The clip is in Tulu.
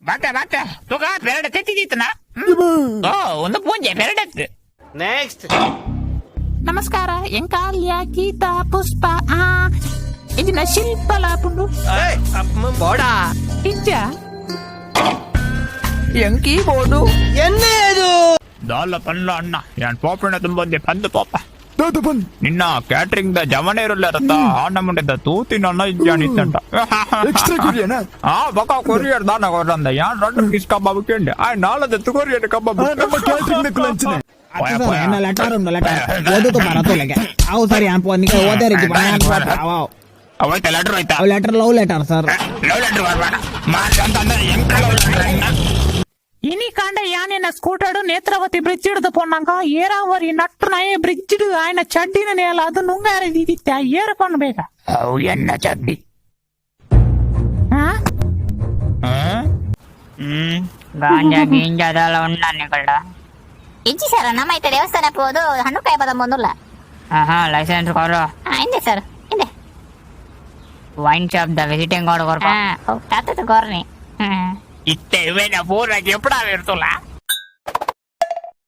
ಬಾತೆ ಬಾತೆ ತುಗ ಪೆರಡೆ ತೆತ್ತಿದಿತ್ತನ. ಓ, ಒಂದು ಪೂಂಜೆ ಪೆರಡೆತ್ತು. ನೆಕ್ಸ್ಟ್. ನಮಸ್ಕಾರ, ಎಂಕಾಲ್ಯ ಗೀತಾ ಪುಷ್ಪ ಆ ಇದಿನ ಶಿಲ್ಪಲ ಪುಂಡು. ಬೋಡಾ. ಇಜ್ಜ ಎಂಕಿ ಬೋಡು. ಎನ್ನೇದು? ದಾಲ ಪಲ್ಲ ಅಣ್ಣ, ಯಾನ್ ಪೋಪಣ್ಣ ತುಂಬೊಂದೆ ಪಂದು ಪೋಪ. ನಿನ್ನ ಕ್ಯಾಟ್ರಿಂಗ್ the ಜವನೇ ಇರಲ್ಲ ರತ್ತ ಆಣ ಮುಂಡೆದ ತೂತಿನ ಅಣ್ಣ ಇಜ್ಜಾನ್ ಇತ್ತಂಟ. ಎಕ್ಸ್ಟ್ರಾ ಕೊರಿಯನಾ? ಆ ಬಕ ಕೊರಿಯರ್ ದಾನ ಕೊರಂದ. ಯಾನ್ ರಡ್ಡು ಪೀಸ್ ಕಬಾಬ್ ಕೇಂಡೆ, ಆ ನಾಲದ ಕೊರಿಯರ್ ಕಬಾಬ್. ನಮ್ಮ ಕ್ಯಾಟ್ರಿಂಗ್ ನಕುಲು ಅಂಚನೆ. ಸರ್, ಎನ್ನ ಲೆಟರ್ ಉಂಡು, ಲೆಟರ್ ಓದುತ್ತು ಬರತ್ತೋಲೆಗೆ. ಅವು ಸರಿ, ಅನ್ಪೋ ನಿಕ ಓದೇ ರೀತಿ ಅವ. ಅವೈತ ಲೆಟರ್ ಆಯ್ತಾ? ಅವು letter, love letter sir. Love letter ಬರ್ಬೇಡ ಅಂತಂದ್ರೆ ಎಂಕ ಲವ್ ಲೆಟರ್? ಇನಿ ಕಾಂಡ ಯಾನೆನ ಸ್ಕೂಟರ್ಡು ನೇತ್ರಾವತಿ ಬ್ರಿಡ್ಜ್ ಹಿಡ್ದು ಪೊನ್ನಂಗ ಏರಾವರಿ ನಟ್ಟು ನಾಯ ಬ್ರಿಡ್ಜ್ ఆయన ಚಡ್ಡಿನ ನೇಲ ಅದು ನುಂಗಾರ ದಿದಿತ್ತ ಏರ್ಕೊಂಡು ಬೇಗ ಅವು ಎನ್ನ ಚಡ್ಡಿ. ಆ? ಗಾಂಜಾ ಗಿಂಜಾ ಅದೆಲ್ಲ ಉಂಡ ನಿಕಲ್ಡ? ಇಜ್ಜಿ ಸರ್, ನಮ್ಮ ಐತೆ ದೇವಸ್ಥಾನ ಪೋದು ಹಣ್ಣು ಕಾಯಿ ಪದ ಬಂದುಲ್ಲ. ಆಹಾ, ಲೈಸೆನ್ಸ್ ಕೊರು. ಹಾ, ಹಿಂದೆ ಸರ್, ಹಿಂದೆ. Wine shop the visiting card ಕೊರ್ಪ. ಹಾ, ತಾತದ ಗೋರ್ನಿ. ಹ್ಮ್. ಇತ್ತೆ ಇವೇನ ಪೂರ ಎಪ್ಪಡ ಇರ್ತಲ್ಲ.